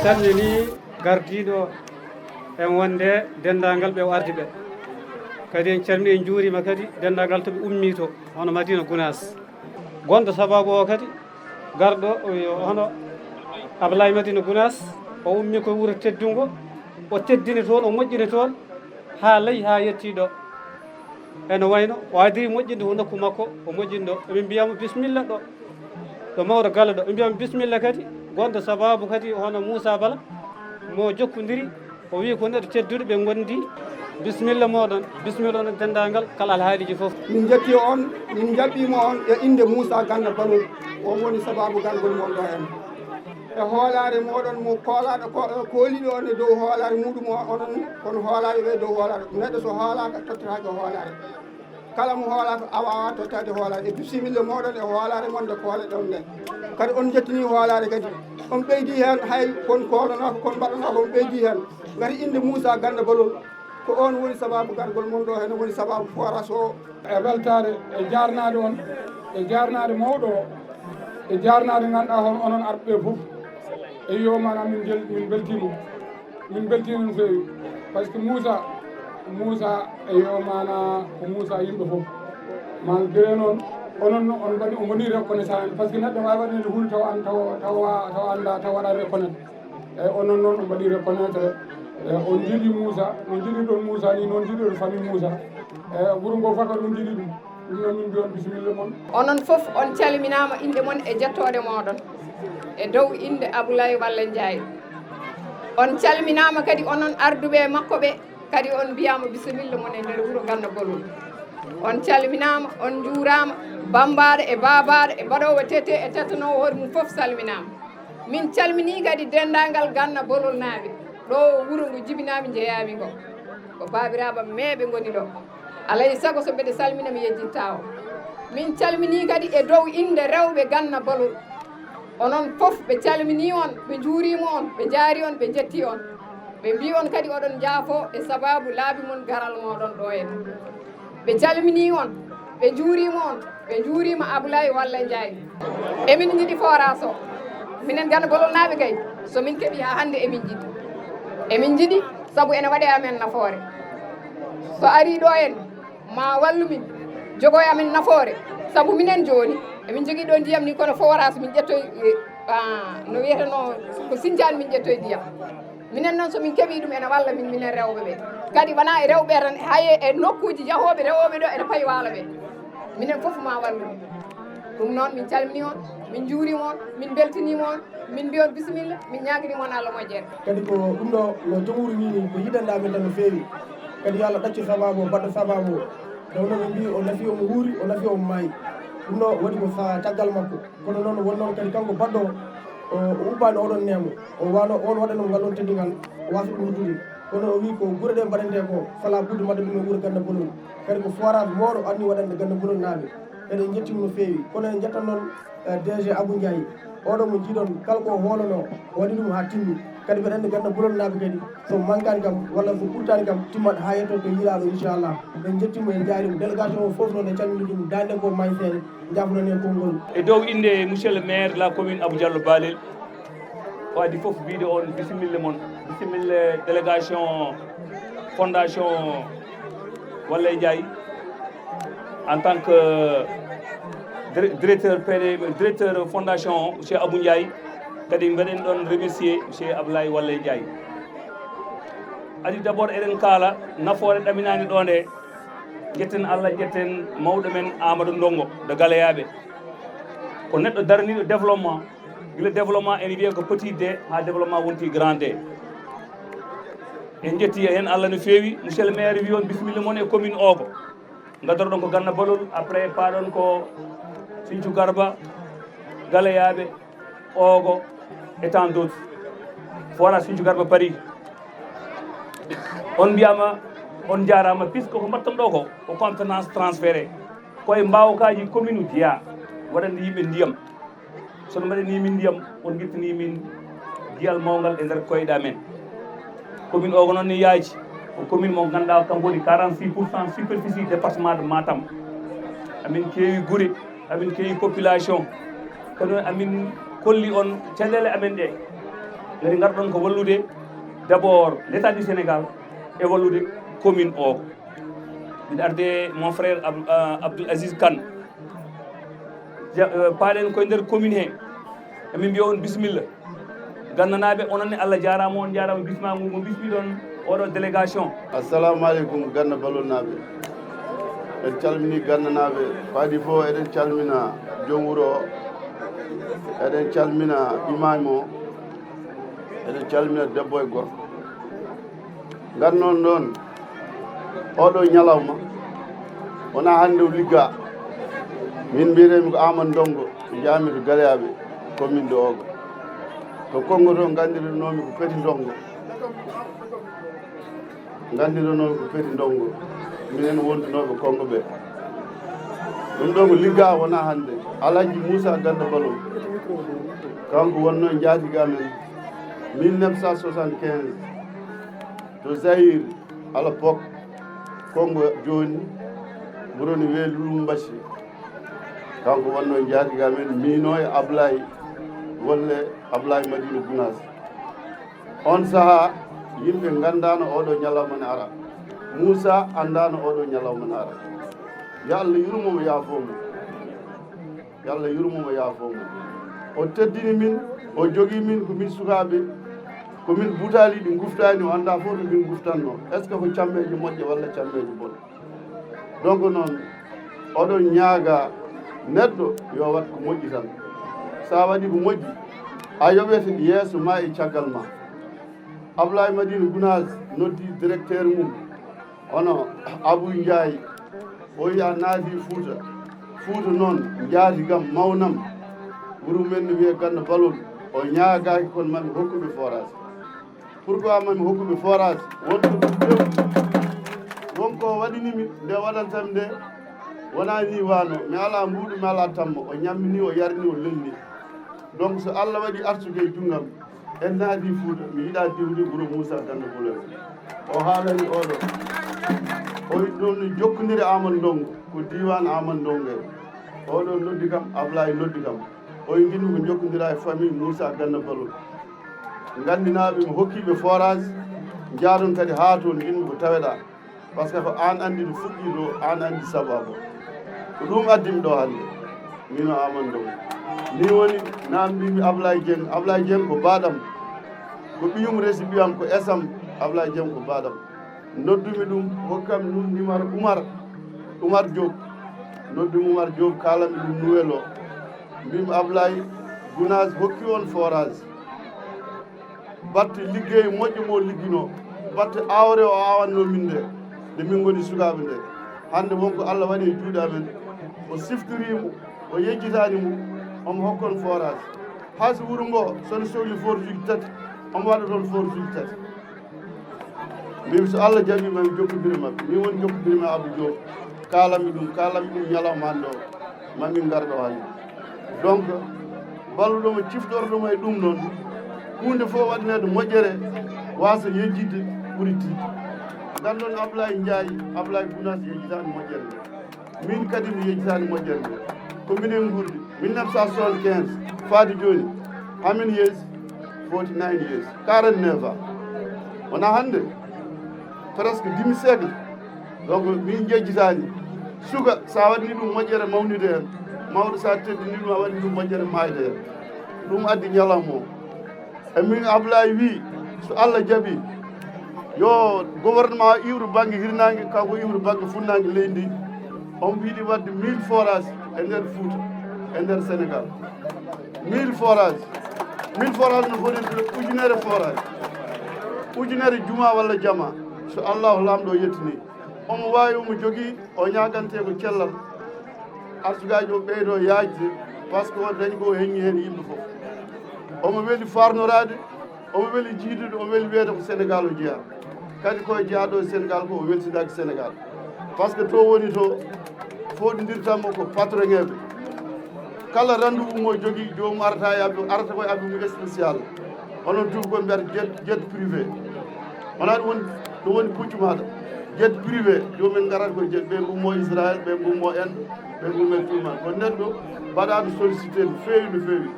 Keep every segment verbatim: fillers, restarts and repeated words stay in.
Calmini gardiiɗo en wonde denndaangal ɓe o ardi ɓe. Kadi en calmini, en njuuriima kadi denndaangal to ɓe ummii to, hono Madina Gunaas. Gonɗo sabaabu o kadi, garɗo o yo hono Ablaye Madina Gunaas, o ummii ko wuro teddungo, o teddini toon, o moƴƴini toon, haa laaɓi, haa yettii ɗo. Ene wayno o adii moƴƴinde ko nokku makko, o moƴƴini ɗo. Emin mbiya mo bisimilla ɗo, ɗo mawɗo galle ɗo. Ɓe mbiya mo bisimilla kadi, gonɗo sabaabu kadi hono Moussa Bala, mo jokkondiri, o wiyi ko neɗɗo tedduɗo ɓe ngondi. Bisimilla mooɗon, bisimilla on denndaangal kala alhaaliiji fof. Min njetti on, min njaɓɓiima on e innde Moussa Ganda Balol, o woni sabaabu gargol mon ɗo en. E hoolaare mooɗon mo koolaaɗo ko, kooliiɗo on e dow hoolaare muɗum o, onon kono hoolaaɓe ɓe dow hoolaare. Neɗɗo so hoolaaka, tottataake hoolaare. Kala mo hoolaaka, a waawaa tottaade hoolaare. E bisimilla mooɗon e hoolaare mon nde koolaɗon nden. Kadi on njettini hoolaare kadi. On ɓeydi heen hay kon koolanoo ko, kon mbaɗanoo ko, on ɓeydi heen. Ngati innde Moussa Ganda Balol, ko on woni sabaabu gargol mon ɗo, heen woni sabaabu forage o. E weltaare, e jaarnaade on, e jaarnaade mawɗo o, e jaarnaade ngannduɗaa hono onon arɓe ɓe fof. Eyyo, maanaam min njel-, min mbeltiima. Min mbeltiima no feewi. Par ce que Moussa, Moussa, eyyo, maanaa ko Moussa yimɓe fof. Malgré noon, onon no on mbaɗi, on mbaɗi reconnaissance. Par ce que neɗɗo waawi waɗande huunde tawa an-, tawa, tawa, tawa anndaa, tawa waɗa reconnaître. Eeyi, onon noon on mbaɗi reconnaître. Eeyi, on njiɗi Moussa, no njiɗirɗon Moussa ni, noon njiɗirɗon famille Moussa. Eeyi, wuro ngo fof kadi on njiɗi ɗum. Ɗum noon min mbiyon bisimilla mon. Onon fof on calminaama innde mon e jettooɗe mooɗon. E dow innde Abdoulaye Walla Ndiaye. On calminaama kadi onon arduɓe makko ɓe, kadi on mbiyaama bisimilla mon e nder wuro Ganda Balol. On calminaama, on njuuraama, bammbaaɗo e baabaaɗo e mbaɗoowo tete e tettanoowo hoore mum fof salminaama. Min calminii kadi denndaangal Ganda Balolnaaɓe. Ɗo wuro ngo jibinaami, njeyaami ngo. Ko baabiraaɓe am meeɓe ngoni ɗo. Alaa e sago so mbeɗa salmina, mi yejjitta o. Min calminii kadi e dow innde rewɓe Ganda Balol. Onon fof ɓe calminii on, ɓe njuuriima on, ɓe njaari on, ɓe njettii on. Ɓe mbii on kadi oɗon njaafo e sabaabu laabi mon garal mooɗon ɗo en. Ɓe calminii on, ɓe njuuriima on, ɓe njuuriima Ablaye Walla Ndiaye. Emin njiɗi forage o. Minen Ganda Balolnaaɓe kay, so min keɓii haa hannde emin njiɗi. Emin njiɗi sabu ene waɗe amen nafoore. So arii ɗo en, ma wallu min, jogo e amen nafoore. Sabu minen jooni, emin njogii ɗo ndiyam ni kono forage min ƴettoy, eh, ah, no wiyetenoo ko Sindian min ƴettoy ndiyam. Minen noon so min keɓii ɗum ene walla min, minen rewɓe ɓe. Kadi wonaa e rewɓe tan, hay e nokkuuji jahooɓe rewooɓe ɗo ene payi waalo ɓe. Minen fof ma wallu min. Ɗum noon min calminii on, min njuuriima on, min mbeltiniima on, min mbiya on bisimilla, min ñaaganiima on Allah moƴƴere. Kadi ko ɗum ɗo no Tumbuur wii ni, ko yiɗande amen tan no feewi. Kadi yo Allah ɗaccu sabaabu o, baɗɗo sabaabu o. Nde wonno ɓe mbii o nafi omo wuuri, o nafi omo maayi. Ɗum ɗo waɗi ko sa-, caggal makko. Kono noon won noon kadi kanko baɗɗo o, o, o ubbaani oɗon neema. O wano on waɗano ngal ɗon teddungal, o waasa ɗum ruttude. Kono o wii ko gure ɗe mbaɗantee ko, fala budde mbaɗa ɗum e wuro Ganda Balol. Kadi ko forage mawɗo anni waɗande Ganda Balolnaaɓe. Kadi en njettiima no feewi. Kono en njettan noon, eh, D G Abou Ndiaye. Oɗo mo njiiɗon kala ko o hoolano, o waɗi ɗum haa timmi. Kadi mbeɗa anndi Ganda Balolnaaɓe kadi, so mankaani kam, walla so ɓurtaani kam, timmat haa yetto to yiɗaaɗo, inchallah. En njettiima, en njaariima. Délégation o fof noon, en calminii ɗum, daande ko maayi seeɗa. Njaafnoɗon en konngol. E dow innde monsieur le maire de la commune Abou Diallo Balel, ko adii fof wiyde on bisimilla mon, bisimilla délégation fondation Walla Ndiaye en tant que dire-, directeur P D, directeur fondation o, monsieur Abou Ndiaye, kadi mbeɗen ɗon remercier monsieur Ablaye Walla Ndiaye. Adii d'abord eɗen kaala nafoore ɗaminaande ɗo nde, njetten Allah, njetten mawɗo men Amadou Ndongo de Galeyaɓe. Ko neɗɗo daraniiɗo développement, gila développement ene wiyee ko petit D haa développement wonti grand D. En njetti heen Allah no feewi. Monsieur le maire wi on bisimilla mon e commune Ogo. Ngaddoron ko Ganda Balol, après paaɗon ko Sinthiou Garba, Galeyaɓe, Ogo, et tant d'autres. Forage Sinthiou Garba Paris. On mbiyaama, on njaaraama, puisque ko mbaɗton ɗo ko, ko compétence transféré. Ko e mbaawkaaji commune o jeyaa, waɗande yimɓe ndiyam. So no mbaɗanii min ndiyam, on ngittanii min giyal mawngal e nder koyɗe amen. Commune o ko noon ne yaaji, ko commune mo ngannduɗaa kanko woni quarante-six pour cent superficie département de Matam. Amin keewi gure, amin keewi population. Kono amin kolli on caɗeele amen ɗe. Ngari ngarɗon ko wallude d'abord l'État du Sénégal e wallude commune o. Mbiɗa arde mon frère Ab- euh, Abdoul Aziz Kane. Ja- euh, paaɗen koye nder commune he. Emin mbiya on bisimilla. Ganndanaaɓe, onon ne, Allah jaaraama, on jaaraama bismaa ngu mo bismiɗon oɗo délégation. Assalamu aleykum, Gannda Balolnaaɓe. En calmini Ganndanaaɓe, faadi fof eɗen calmina joom wuro o, eɗen calmina imaam o, eɗen calmina debbo e gorko. Ngarnon ɗon oɗo ñalawma, wonaa hannde o liggaa. Min mbiyetee-mi ko Amadou Ndongo, njaami to Galeyaaɓe, commune de Ogo. To Konngo to nganndiranoo-mi ko Petit Ndongo. Nganndiranoo-mi ko Petit Ndongo. Minen wondunooɓe Konngo ɓe. Ɗum ɗo ko liggaa, wonaa hannde. Alhaji Moussa Gannda Balol, kanko wonnoo njaatige amen mille neuf cent soixante-quinze to Zaïre, à l'époque, Konngo jooni, wuro no wiyee Lulumbassi. Kanko wonnoo njaatige amen, miino e Ablaye Wolle, Ablaye Madina Gunaas. On sahaa, yimɓe nganndaano oɗo ñalawma ne ara. Moussa anndaano oɗo ñalawma ne ara. Yo Allah yurmo mo, yaafoo mo. Yo Allah yurmo mo, yaafoo mo. O teddini min, o jogii min ko min sukaaɓe, ko min butaali ɗi nguftaani, o anndaa fof to min nguftatnoo. Est-ce que ko cammeeje moƴƴe walla cammeeje bone? Donc noon, oɗon ñaaga neɗɗo yo waɗ ko moƴƴi tan. So a waɗii ko moƴƴi, a yoɓete yeeso ma e caggal ma. Ablaye Madina Gunaas noddi directeur mum, hono Abou Ndiaye, o wiya naati Fuuta. Fuuta noon, njaatigam, mawnam, wuro men no wiyee Gannda Balol, o ñaagaaki kono mami hokkuɓe forage. Pourquoi mami hokkuɓe forage? Won ko ɗum few. Won ko waɗini mi nde waɗantam nde, wonaa ni waano. Mi alaa mbuuɗu, mi alaa tammo. O ñammini, o yarni, o lelni. Donc so Allah waɗi arsugue e junngam, en naati Fuuta, mi yiɗaa diwde wuro Moussa Gannda Balol. O haalani oɗo. O wiɗi ɗum no jokkondire Amadou Ndongo, ko diiwaan Amadou Ndongo en. Oɗo noddi kam, Ablaye noddi kam. O wiɗi nginmi ko jokkondira e famille Moussa Gannda Balol. Nganndinaaɓe mi hokkiiɓe forage, njaadon kadi haa toon, nginmi ko taweɗaa. Parce que ko aan anndi no fuɗɗii ɗo, aan anndi sababu. Ko ɗum addi mi ɗo hannde, miin o Amadou Ndongo. Ni woni, naamndii mi Ablaye Dieng. Ablaye Dieng ko baaɗam. Ko ɓiyum resi ɓiyam, ko esam. Ablaye Dieng ko baaɗam. Noddumi ɗum, hokkam ɗum numéro Oumar, Oumar Diop. Noddumi Oumar Diop, kaalami ɗum nuwel o. Mbimi Ablaye, Gunaas hokki on forage. Batte liggey moƴƴo mo ligginoo, batte aawre o aawanno min nde, nde min ngoni sukaaɓe nde. Hannde won ko Allah waɗi e juuɗe amen, o siftorii mo, o yejjitaani mo, omo hokkon forage. Hay so wuro ngo, so no sohli forage uji tati, omo waɗa toon forage uji tati. Mbimi so Allah jaɓii, mami jokkondire maɓɓe. Min woni jokkondire ma Abou Diop. Kaalami ɗum, kaalami ɗum ñalawma hannde o. Mami ngar ɗo hannde. Donc, balluɗo mo, ciftorɗo mo e ɗum noon. Huunde fof waɗaneede moƴƴere, waasa yejjitde ɓuri tiiɗde. Nganndon Ablaye Ndiaye, Ablaye Gunaas yejjitaani moƴƴere nde. Min kadi mi yejjitaani moƴƴere nde. Ko minen nguurdi. Mille neuf cent soixante-quinze, faade jooni, hamin yeesi forty-nine years, quarante-neuf ans. Wonaa hannde, presque demi-siècle. Donc, min njejjitaani. Suka, so a waɗni ɗum moƴƴere, mawnide heen. Mawɗo, so a teddini ɗum, a waɗni ɗum moƴƴere, maayde heen. Ɗum addi ñalawma o. E min Ablaye wi, so Allah jaɓi, yo gouvernement iwru bannge hirnaange, kanko iwru bannge funnaange leydi ndi. Omo yiɗi waɗde mille forage e nder Fuuta, e nder Sénégal. Mille forage. Mille forage no foti ujunere forage. Ujunere juma walla jama. So Allahu Laamɗo yettini. Omo waawi, omo jogii, o ñaagantee ko cellal. Arsugue o ɓeydo yaajde, parce que o dañi ko o heññi heen yimɓe fof. Omo weli farnoraade, omo weli jiidude, omo weli wiyeede ko Sénégal o jeyaa. Kadi ko o jeyaa ɗo Sénégal ko o welsindaaki Sénégal. Parce que to woni to, fooɗondirtan mo ko patron ŋeeɓe. Kala rendez-vous mo jogii, joomum arata e abbi, arata ko e abbi mum spécial. Onon tuubakooɓe mbiyata jet, jet privé. Wonaa ɗum woni, ɗum woni puccu maaɗa. Jet privé, joomum en ngarata ko jet, ɓe ngummo Israël, ɓe ngummo Inde, ɓe ngummo Tuuma. Ko neɗɗo mbaɗaaɗo sollicité no feewi, no feewi.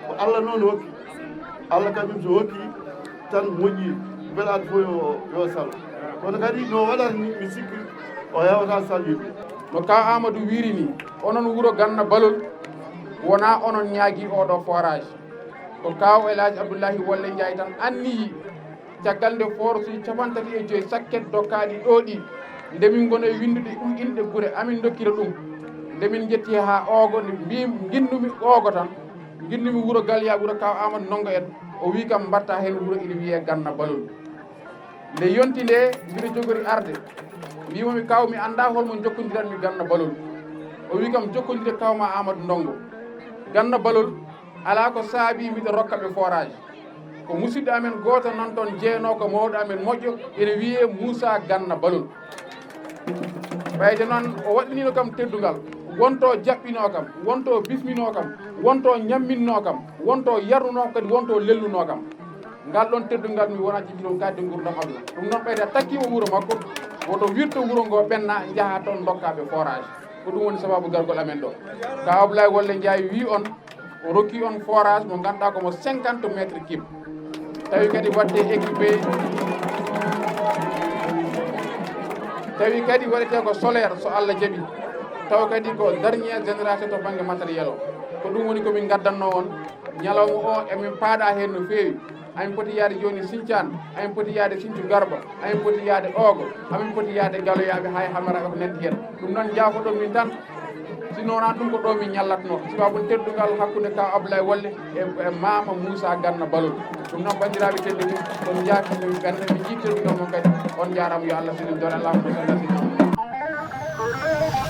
Ko Allah noon hokki. Allah kañum so hokki, Tan moƴƴi, mbeɗa fof yo, yo sal. Kono kadi no waɗata ni, mi sikki o hewata salwinde. No Kaw Amadou wiiri ni, onon wuro Ganna Balol, wona onon ñaagi oɗo forage. Ko Kaw El Hadj Abdoulahi Wolle Ndiaye tan anniyi, caggal nde forage uji capanɗe tati e joyi sakket dokkaaɗi ɗo ɗi, nde min ngoni e winndude ɗum inɗe gure, amin ndokkira ɗum. Nde min njetti haa Oogo, nde mbi-, nginnumi Oogo tan, nginnumi wuro Galya, wuro Kaw Amadou Ndongo en, o wi kam mbatta heen wuro ina wiyee Ganna Balol. Nde yonti nde, mbiɗo jogori arde. Mbimomi, "Kaw, mi anndaa hol mo njokkondiranmi Ganna Balol." O wi kam, "Jokkondire kaw ma Amadou Ndongo." Ganna Balol, alaa ko saabi miɗo rokka ɓe forage. Ko musidɗo amen gooto nan toon, jeyanooka mawɗo amen moƴƴo, ene wiyee Moussa Ganna Balol. Ɓayde noon, o waɗɗiniino kam teddungal, wonto jaɓɓinoo kam, wonto bisminoo kam, wonto ñamminnoo kam, wonto yarnunoo kam, kadi wonto lelnunoo kam. Ngal ɗoon teddungal mi wonaa jiɗi ɗoon kadi nguurndam aduna. Ɗum noon, ɓeyda takkiima wuro makko, woto wirto wuro ngo, ɓenna, njaha toon, ndokka ɓe forage. Ko ɗum woni sababu gargol amen ɗo. Kaw Abdoulaye Wolle Ndiaye wi on, o rokki on forage mo ngannduɗaa ko mo cinquante mètres cube. Tawi kadi waɗde équipé, tawi kadi waɗetee ko solaire so Allah jaɓi. Tawa kadi ko dernière génération to bannge matériel o. Ko ɗum woni ko min ngaddanno on. Ñalawma o emin paaɗa heen no feewi. Amin poti yaade jooni Sinthiane, amin poti yaade Sinthiou Garba, amin poti yaade Oogo, amin poti yaade Galoyaaɓe, hay Hamaraɓe ko nanndi heen. Ɗum noon, njaafoɗon min tan, sinno wonaa ɗum ko ɗo min ñallatno. Sababu teddungal hakkunde Kaw Abdoulaye Wolle e, e Maama Moussa Ganna Balol. Ɗum noon, banndiraaɓe tedduɓe, on njaarti min Ganna, min njii teddungal mon kadi. On njaaraama, yo Allah senen doole, Allahumma salli ala sayyidina Muhammad.